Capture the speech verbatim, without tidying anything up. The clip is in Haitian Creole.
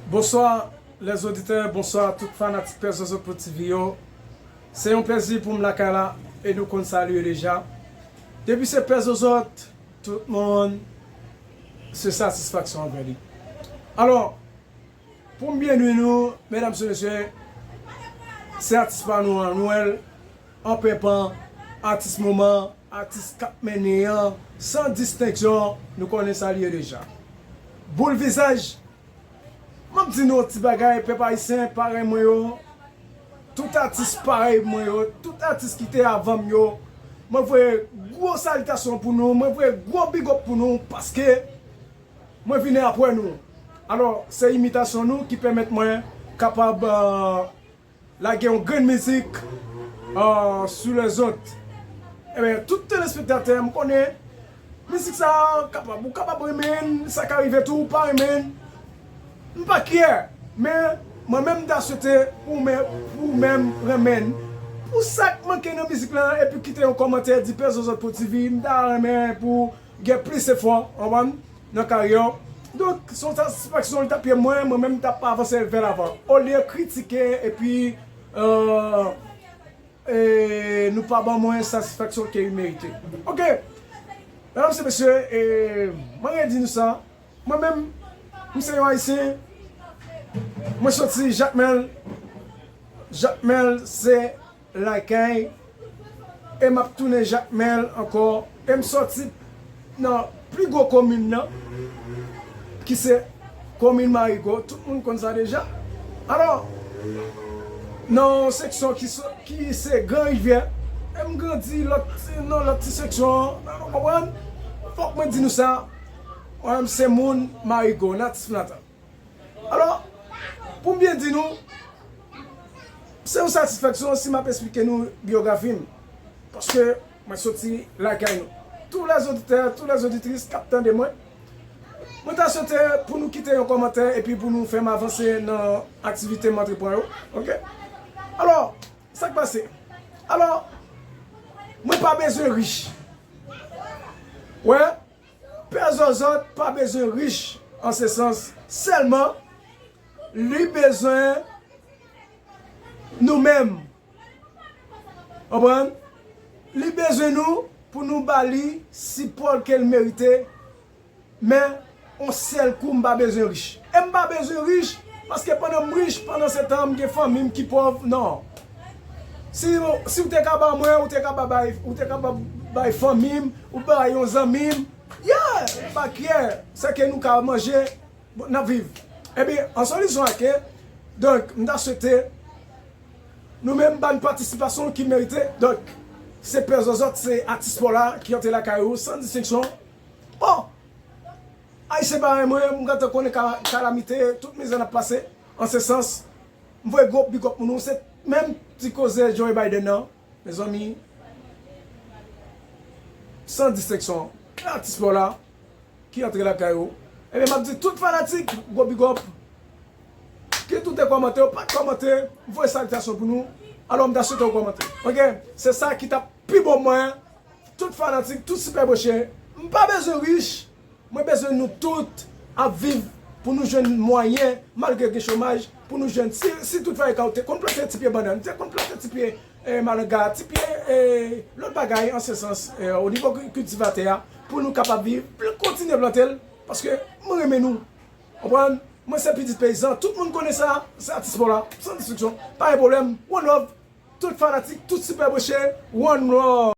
Bonswa lèzoditè, bonswa tout fanatik Pè Zozòt pou TV yo. Se yon plezi pou m lakay la e nou konn sa l ye deja. Depi se Pè Zozòt, tout moun se satisfaksyon anvè li. Alò, pou m byen di nou, medam e mesye, se atis pa nou an, nou wè l an penpan, atis moman, atis k ap mennen an, san distenksyon, nou konnen sa l ye deja. Boul vizaj, m ap di nou yon ti bagay, pèp ayisyen parèy mwen yo, tout atis parèy mwen yo, tout atis ki te avan m yo, mwen voye gwo salitasyon pou nou, mwen voye gwo big up pou nou, paske mwen vini apre nou. Alò, se imitasyon nou ki pèmèt mwen kapab, euh, lage yon grenn mizik, euh, sou lèzòt. Ebyen, tout telespektatè, m konnen mizik sa a kapab, ou kapab renmen l, sa ka rive tou, ou pa renmen l. M pa kyè, men mwen menm m ta swete pou men, pou menm renmen l. Pou sa k manke nan mizik la, epi kite yon kòmantè, di Pè Zozòt pou TV, m ta renmen pou gen plis efò, w konprann, nan karyè w. Donk, se yon satisfaksyon li t ap ye mwen, mwen menm m t ap avanse vè lavan. Olye kritike epi, euh, e nou pa ban mwen satisfaksyon ke li merite. Ok, medam e mesye, e mwen gen di nou sa, mwen menm, m se yon ayisyen, mwen soti Jakmèl, Jakmèl se lakay, e m ap tounen Jakmèl ankò, e m sòti nan pli gwo komin nan, ki se komin Marigo, tout moun konn sa deja. Alò, nan yon seksyon ki se, ki se Gran Rivyè, e m grandi lòt, nan lòt ti seksyon an, ou konprann? Fòk mwen di nou sa, mwen menm se moun Marigo, natif natal. Alò, pou m byen di nou, se yon satisfaksyon si m ap esplike nou biyografi m. Paske mwen soti lakay nou. Tou lèzoditè, tou lèzoditris k ap tande mwen, mwen ta swete pou nou kite yon kòmantè epi pou nou fè m avanse nan aktivite m antreprann yo. Ok? Alò, sa k pase? Alò, mwen pa bezwen rich. Wè, Pè Zozòt pa bezwen rich an se sans, sèlman li bezwen nou menm. Konprann? Li bezwen nou pou nou ba li sipò ke l merite, men yon sèl kou m pa bezwen rich. E m pa bezwen rich, paske pandan m rich, pandan se tan m gen fanmi m ki pòv, non. Si, si w te ka ba mwen, ou te ka ba bay, ou te ka ba bay fanmi m, ou bay yon zanmi m, yeah, m pa kyè, sèke nou ka manje, bon, n ap viv. Ebyen, an solisyon ake, donk, m ta swete nou menm ba n patisipasyon ki merite. Donk, se Pè Zozòt, se atis pa w la ki antre lakay ou san distenksyon. Bon, Ayisyen parèy mwen, m gentan konnen ka-, kalamite, tout mizè n ap pase, an se sans, m voye gwo big up pou nou, se menm ti koze Joe Biden nan, mezanmi, san distenksyon, atis pa w la, ki antre lakay ou. Ebyen, m ap di tout fanatik, gwo big up. Kit ou te kòmante, ou pa t kòmante, voye salitasyon pou nou. Alò, m ta swete w kòmante. Ok? Se sa ki t ap pi bon mwen. Tout fanatik, tout sipèbreche. M pa bezwen rich. Mwen bezwen nou tout ap viv pou nou jwenn mwayen, malgre gen chomaj, pou nou jwenn. Si, si toutfwa e ka ou te konn plante ti pye bannann, te konn plante ti pye eh, malanga, ti pye, eh, lòt bagay, an se sans, eh, o nivo ki-, kiltivatè a, pou nou kapab viv, pl-, kontinye plante l, paske mwen renmen nou. Konprann? Mwen se pitit peyizan, tout moun konnen sa, se atis pa w la, san distenksyon, pa gen pwoblèm, one love, tout fanatik, tout sipèbreche, one love.